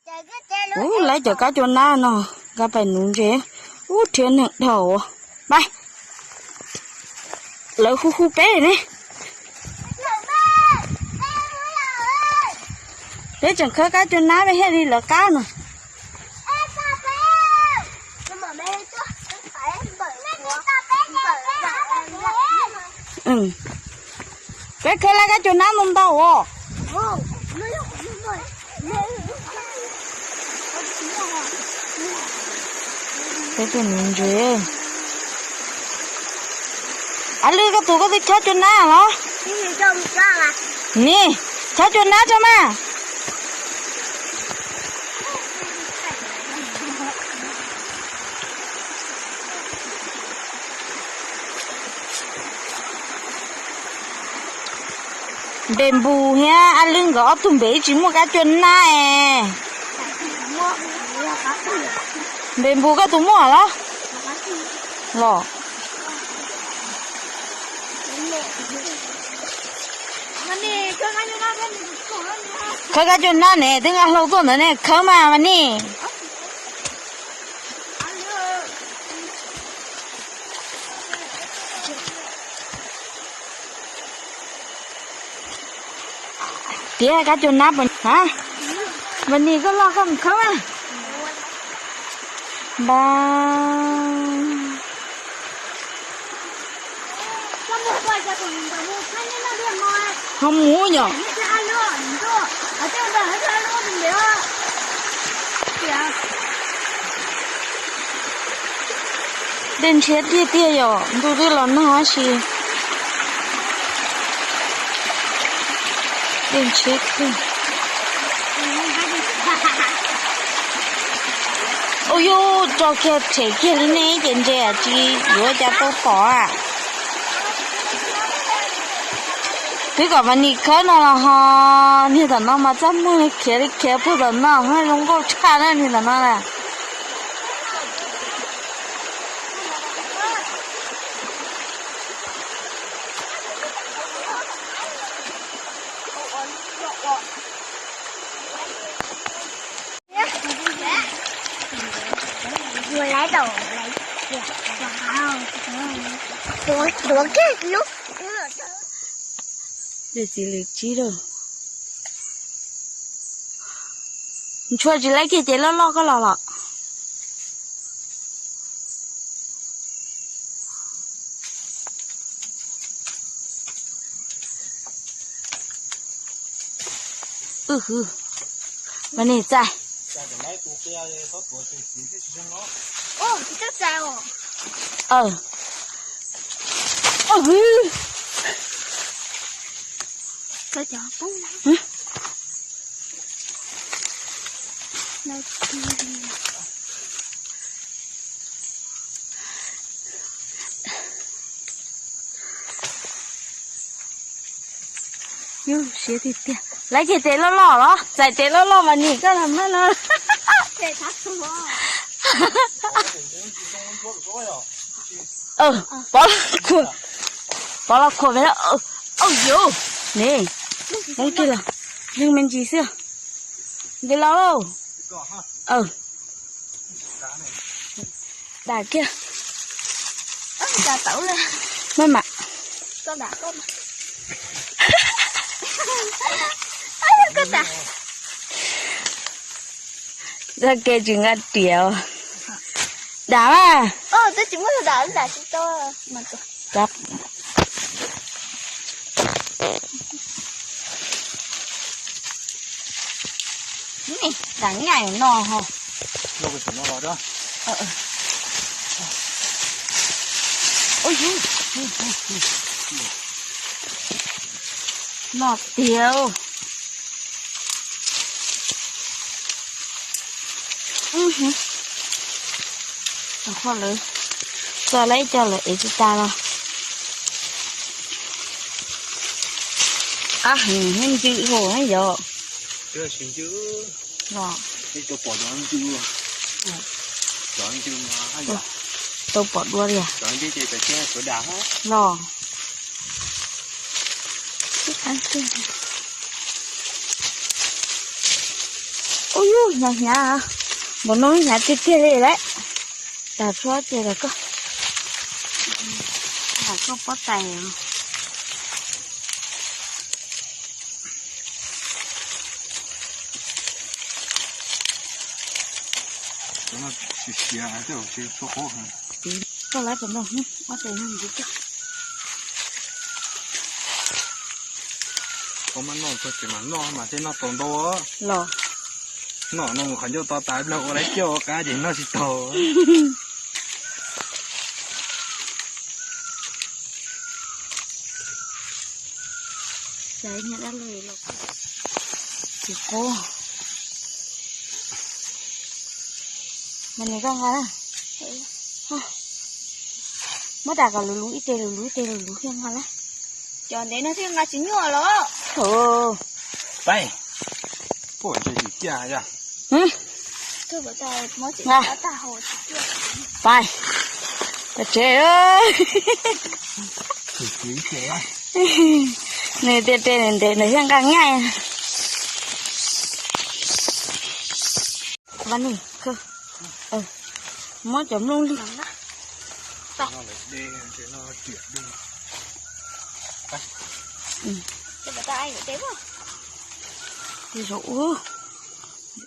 Ub, lawv cov kab cua nab no, nkag pais nuv ntses, ub, rhiav neeg dhau. Pab, lawv hu hu peb ne. Peb tseem khawb kab cua nab peb thiaj li lawv qab no. Peb khawb lawv kab cua nab ntau ntau os. Peb tuaj nuv ntses. Av Lwj, koj tus koj twb khawb cua nab los? Nim, khawb cua nab tso mas. Npem Npus thiab Av Lwj nkawd ob tug npem tsis muaj kab cua nab es. Npem Npus koj tus muaj los? Los. Khawb kab cua nab ne, twb nqa hlau tuaj ntawd ne, khawb mas mas ne. Tiav kab cua nab puas, ha? Mas nim koj loj koj mus khawb mas. Npab. Ho mus yom. Dej ntshiab tiag tiag yom, ntuj twb los nag tab sis dej ntshiab tiag. Ub yub, tso kiag rhem kiag li nej ces ntses tsis yuav cas tau pom a. Twb kom mas nim khawb no los ho niag tom no mas txaj muag li, khiav li khiav puag tom no, zoo nkauj tshaj na niag tom no na. Dej txiv lws tsib lawm. Ntshua tsis laib kiag ces loj loj koj los los. Wb hwv, mas nim txais. Yus siab tiag tiag. Lawv ceg tes loj loj los? Txais tes loj loj mas nim koj los mas no. Pov los khuam, pov los khuam me. Au yus, ne, Hmoob kiag los, yeej me ntsis xwb. Nti los, dam kiag. Maj mam. Txoj kev tsis nqa riam. Dam mas. Dam nyaim no ho. No tiag. Qhov lawv txo lawv ib co lawv ev tsis tas los. Qab heev, ncw hos yog. Los, tau pom dua li. Los. Ub, hnyav hnyav, npaum no hnyav tiag tiag li lawm. Tas tshuab ces los koj, koj pob tais. Koj lawv pem no, ob tais no. Koj mas noj txog tsev mas noj mas thiaj noj tau ntau los. Noj no mus qhov ncauj to tas ib pliag ua lawv coj ua qab ces noj tsis tau. Tsis qub. Mas nws koj nqa na. Muab tas kom luv luv ib teg luv luv ib teg luv luv thiaj nqa na. Cov ntev no thiaj nqa tsis nyuaj los. Paib. Puaj ntshe tsis ciaj yog. Paib. Pais tsev. Nws tias tes nws ntev nws thiaj nqa nyaj. Muab cov nplooj lwg. Tis zaum ub.